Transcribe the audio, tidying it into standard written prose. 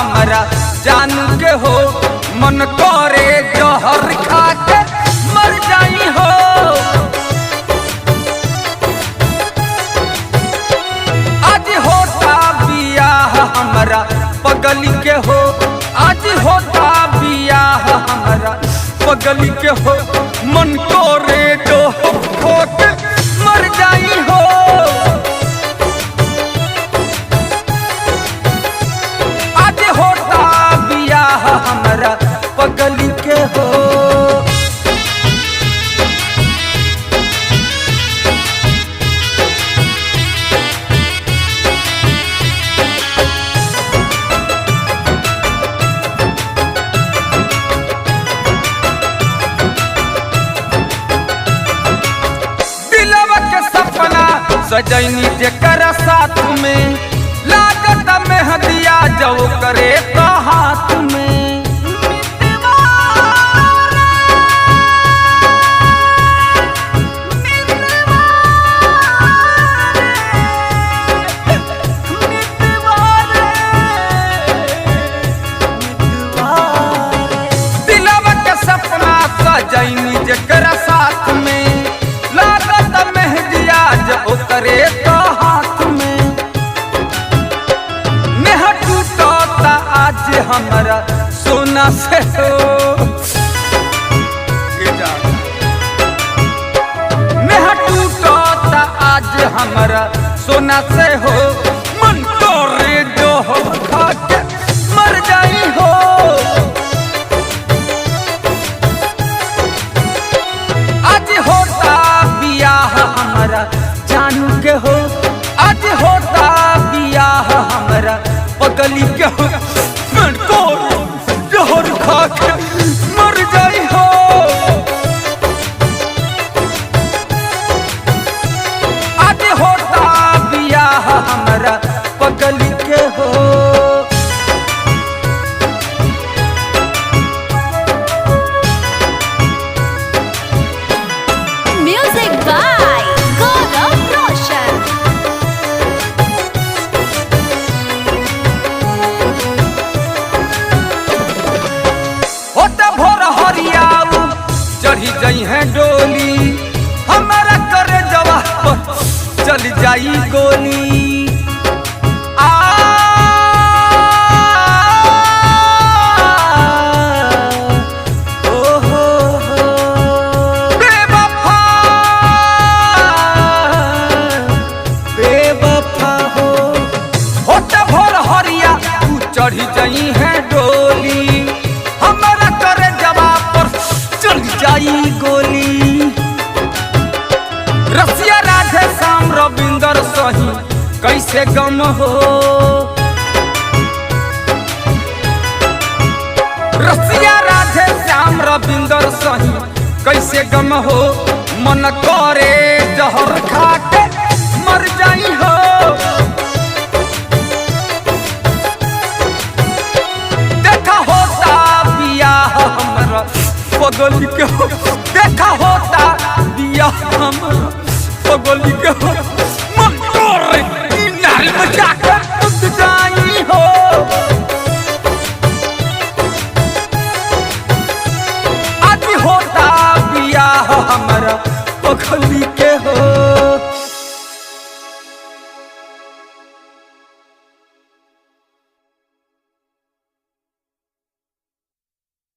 हमरा जान के हो, मन करे जहर खा के मर जाई हो। आज होता बियाह हमरा पगली के हो, आज होता बियाह हमरा पगली के हो, मन करे जहर खा के मर जाई हो। आज होता बियाह हमरा पगली के हो। दिलवा के सपना सजैनी जेकर साथ में, लागत मेहदिया जो करे तो हाथ में। दिलवा के सपना सजैनी जेकर साथ में, लागत मेहदिया जो करे तो हाथ में। नेह टूटता आज हमरा सोना से हो, नेह टूटता आज हमरा सोना से हो, मन करे जहर खा के मर जाई हो। आज होता बियाह हमरा जानू के हो, आज होता बियाह हमरा पगली के हो, मन करे जहर खा के मर जाई हो। आज होता बियाह हमरा पगली के हो। Music by Gaurav Roshan. होता भोर हरियाऊ चढ़ी जाई है डोली, हमारा करे जवा पर चल जाई गोली। आ ओ हो हो बेवफा, बेवफा हो। होता भोर हरिया तू चढ़ी जाई है डोली, हमारा करे जवाब पर चल जाई गोली। रसिया राधे श्याम रविंदर सही कैसे गम हो, रसिया राधे श्याम रविंदर सही कैसे गम हो, मन करे जहर खा के मर जाई हो। देखा होता बियाह हमरा पगली के हो, देखा होता बियाह हमरा पगली के हो।